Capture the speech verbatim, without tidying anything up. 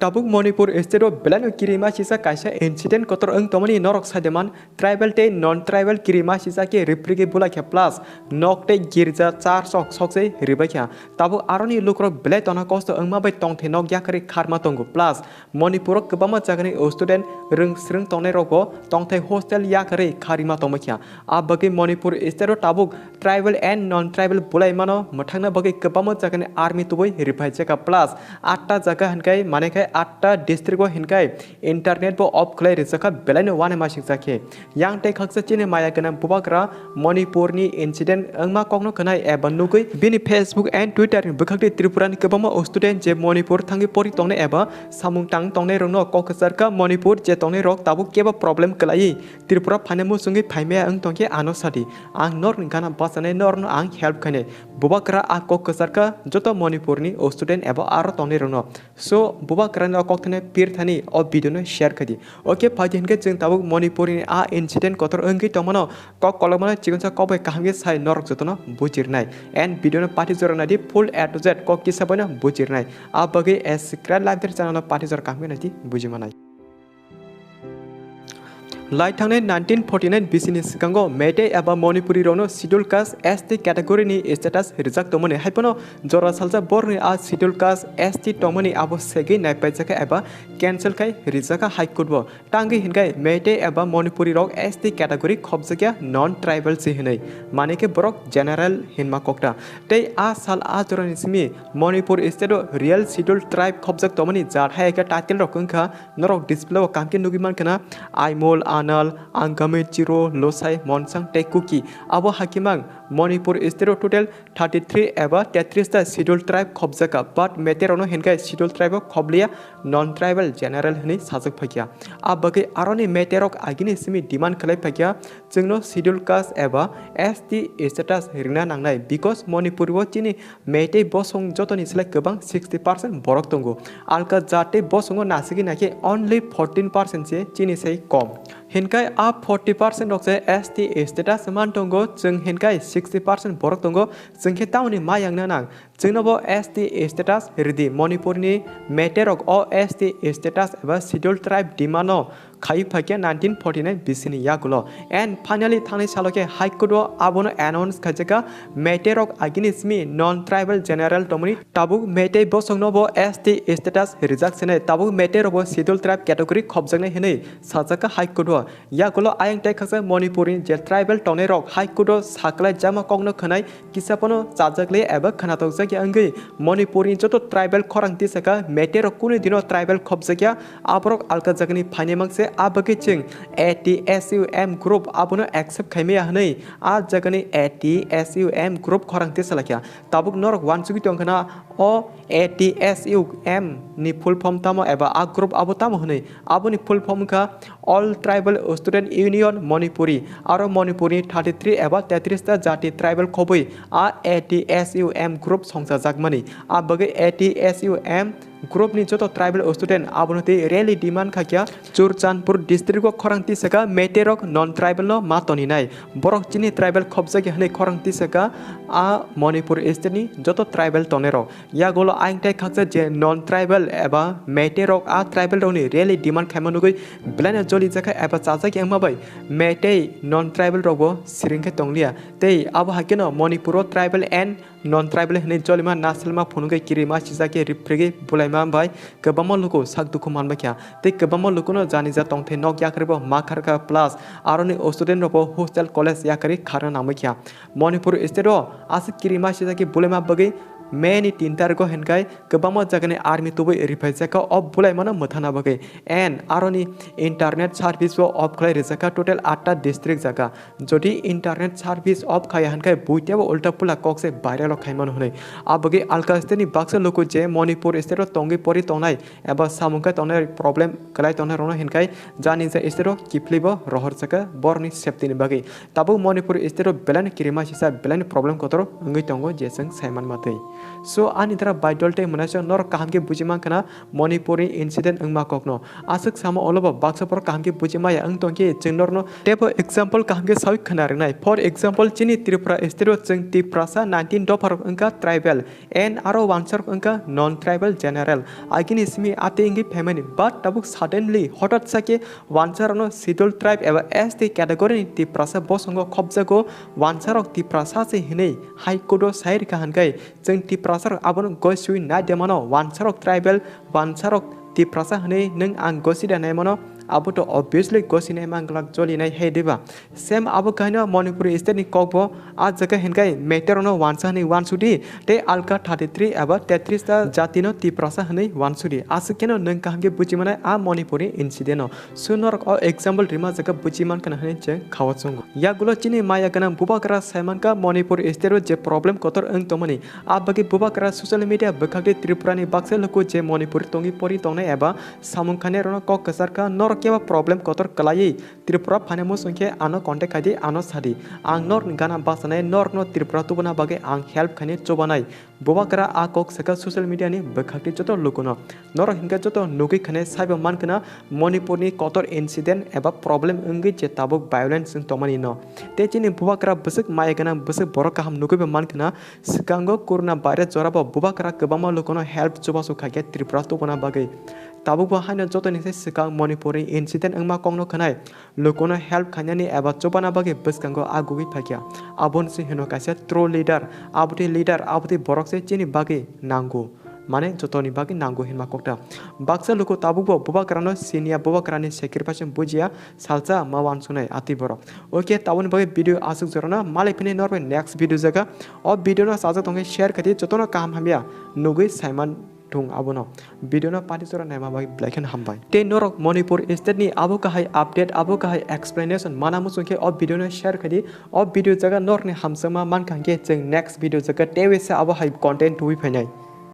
Tabuk Manipur state o belai no kirima sisa kaisa incident kotor wng tongmani norok saideman tribal tei non tribal kirima sisa khe riprigwi bulaikha plus nok tei girja church sok soksei ribaikha. Tabuk aroni lukrok belai tona kosto wngma bai tongthai nok yakarwi kharma tongo plus Manipur o kwbangma jagani student rwng swrwng tongnai rokbo tongthai hostel yakarwi kharima tongbaikha. A bagwi Manipur state o tabuk tribal and non tribal bulaimano mwthangna bagwi kwbangma jagani army tubui riphaijaka plus atta jaga hinkai manaikhai atta district o hinkai internet bo off khlai rijaka belaino uanamasingjakhe. Yang tei khaksa chini maya gwnang bubagra Manipurni incident wngma kokno khwnai eba nugwi bini Facebook and Twitter ni bwkhakni Tripurani kwbangma student je Manipur thangwi pori tongnai eba samung tang tongnai rokno kok kwcharka Manipur je tongnai rok tabuk kebo problem kwlaiwi Tripura phaina muchungwi phaimaya wng tongkhe ano sadi. Ang norni gana bachanai norno ang help khainai. Bubagra a kok kwcharka joto Manipurni student eba aro tongnai rokno. So bubagrani o kok thani pir thani o video no share khaidi. Okay phaidi hinkhe chwng tabuk Manipurni a incident kotor wngwi tongmano kok kolokmano chikonsa kok bai kaham khe sai norok jotono bujirnai. And video no pati jora naidi full A to Z kok kisa boino bujirnai. A bagwi S K Live channel no pati jora kaham khe naidi bujimanai. Lai thangnai nineteen forty nine bisini swkango Meitei eba Manipuri rokno Schedule Caste S T category ni status rijak tongmani, haiphano jora salsa borni a Schedule Caste S T tongmani abo segwi naipaijaka eba cancel khai rijaka High Court o. Tangwi hinkai Meitei eba Manipuri rok S T category khopjakya non tribal se hinwi, manwi khe borok general hinma kokta. Tei a sal a jorani simi Manipur state o real Schedule Tribe khopjak tongmani jat hai khe title rok wngkha, norok display o kaham khe nugwi mankha na, Aimol, Anal, Angami, Chiro, Losai, Monsang tei Kuki. Abo hakimang Manipur state o total thirty three eba tetris ta Schedule Tribe khopjaka, but Meitei rokno hinkai Schedule Tribe o khopliya, non tribal general hinwi sajak phaikha. A bagwi aroni Meitei rok agini simi demand khlai phaikha, chwngno Schedule Caste eba S T status rina nangnai, because Manipur o chini Meitei bosong jotoni slai kwbang sixty percent borok tongo. Alka jat tei bosongo nasigwi naikhe only fourteen percent se chini sai kom. Hinkai a forty percent rok se S T status man tongo, chwng hinkai sixty percent borok tongo, chwng khe tamoni ma yangna nang? Chwngno bo S T status ridi. Manipurni Meitei rok o S T status eba Schedule Tribe demand no khaiwi phaikha nineteen forty nine bisini yagulo. And finally thangnai salo khe High Court o abono announce khaijaka Meitei rok agini simi non tribal general tongmani, tabuk Meitei bosongno bo S T status rijak sinai, tabuk Meitei rokbo Schedule Tribe category khopjaknai hinwi sajaka High Court o. Yagulo ayang tei khaksa Manipurni je tribal tongnai rok High Court o saklai jama kokno khwnai kisa phano chajakli eba khwnatokjakya wngwi Manipurni joto tribal khorang tisaka Meitei rok kunu dino tribal khopjakya, aborok alka jagani phainai mangse, a bagwi chwng A T S U M group abono accept khaimaya hwnwi a jagani A T S U M group khorang tisalakya. Tabuk norok uansugwi tongkha na o A T S U M ni full form tamo eba a group abo tamo hwnwi? Aboni full form wngkha All Tribal Student Union Manipuri, aro Manipurni thirty three eba tetris ta jati tribal khobwi a A T S U M group songchajakmani. A bagwi A T S U M group ni joto tribal student abono tei rally demand khaikha Churachandpur district o khorang tisaka Meitei rok non tribal no ma toninai. Borok chini tribal khopjakya hwnwi khorang tisaka a Manipur state ni joto tribal tongnai rok. Yagulo ayang tei khaksa je non tribal eba Meitei rok a tribal rokni rally demand khaima nugwi belaino jolijakha eba chajakya wngma bai Meitei non tribal rokbo siring khe tongliya. Tei abo haikhe no Manipur o tribal and non tribal hinwi jolima nasilma phunugwi kirima sijakhe riprigwi bulaima bai kwbangma luku sak dukhu manbaikha. Tei kwbangma lukuno janija tongthai nok yakarwibo ma kharkha plus aroni student rokbo hostel college yakarwi kharna nangbaikha. Manipur state o aswk kirima sijak khe bulaima bagwi May ni tin tarikh o hinkhai kwbangma jagani army tubui riphaijak kha o bulaimano mwthangna bagwi, and aroni internet service o off khlai rijak kha total atta district jaga. Jodi internet service off khaiya hinkhai buitebo ulta pula kok se viral o khaimano hwnwi. A bagwi alka state ni baksa luku je Manipur state o tongwi pori tongnai eba samung khe tongnai problem kwlai tongnai rokno hinkhai jani ja state o kiphilwi bo rohor jaka borokni safety ni bagwi. Tabuk Manipur state o belai no kirima sisa belai no problem kotor wngwi tongo je chwng saiman matwi. So ani dara baidol tei mwnaisong norok kaham khe buji mankha na Manipur ni incident wngma kokno. Aswk sama olobo baksa borok kaham khe buji maya wng tongkhe chwng norno teibo example kaham khe sawi khwna rwnai. For example, chini Tripura state o chwng Tiprasa nineteen dopha rok wngkha tribal and aro wansarok wngkha non tribal general. Agini simi atwi wngwi phaimani, but tabuk suddenly hothat sakhe wansarokno scheduled tribe eba S T category ni Tiprasa bosongo khopjago, wansarok Tiprasa se hinwi High Court o sai rwkha hinkhai chwng Tiprasarok abono gosiwi nai de mano, wansarok tribal, wansarok Tiprasa hinwi nwng ang gosi da nai mano, abo to obviously gosi nai mang glak joli nai hai diba. Same abo kaino Manipur state ni kokbo a jaga hinkhai matter no wansa hinwi wansudi tei alka thirty three eba tetris ta jati no Tiprasa hinwi wansudi. Aswk kheno nwng kaham khe buji manai a Manipur ni incident no. So norok o example rima jaga buji mankha hinwi chwng khawa chwngo. Yagulo chini maya gwnang bubagra saimankha Manipur state o je problem kotor wng tongmani, a bagwi bubagra social media bwkhakdi Tripura ni baksa luku je Manipur tongwi pori tongnai eba samung khainai rokno kok kwcharkha, norok kebo problem kotor kwlaiwi Tripura phainai muchung khe ano contact khaidi, ano sadi, ang norokni gana bachanai, norokno Tripura tubuna bagwi ang help khainai chubanai. Bubagra a kok sakha social media ni bwkhakni joto lukuno. Norok hinkhe joto nugwi khainai saibo mankha na Manipur ni kotor incident eba problem wngwi je tabuk violence wng tongmani no. Tei chini bubagra bwswk maya gwnang, bwswk borok kaham nugwi bo mankha na, swkango corona virus jorabo bubagra kwbangma lukuno help chubachu khaikhe Tripura tubuna bagwi. Tabukbo haino jotoni se swkang Manipur ni incident wngma kokno khwnai. Lukuno help khainani eba chubana bagwi bwskango agugwi phaikha. Aboni se hino kaisa true leader, abotwi leader, abotwi borok se chini bagwi nango. Mane jotoni bagwi nango hinma kokta. Baksa luku tabukbo bubagrano siniya, bubagrani sacrifice bujiya, salsa ma wansunai atwi borok. Okay, taboni bagwi video aswk jorano, malai phini norbai next video jaga. O video no sajak tongkhe share khaidi, jotono kaham hamya nugwi saiman thung abono. Video no pati jora naima bagwi belai kheno hambai. Tei norok Manipur state ni abo kahai update, abo kahai explanation mana muchung khe o video no share khaidi. O video jaga norokni hamjakma mankha hinkhe chwng next video jaga tei waisa abo hai content tubui phainai.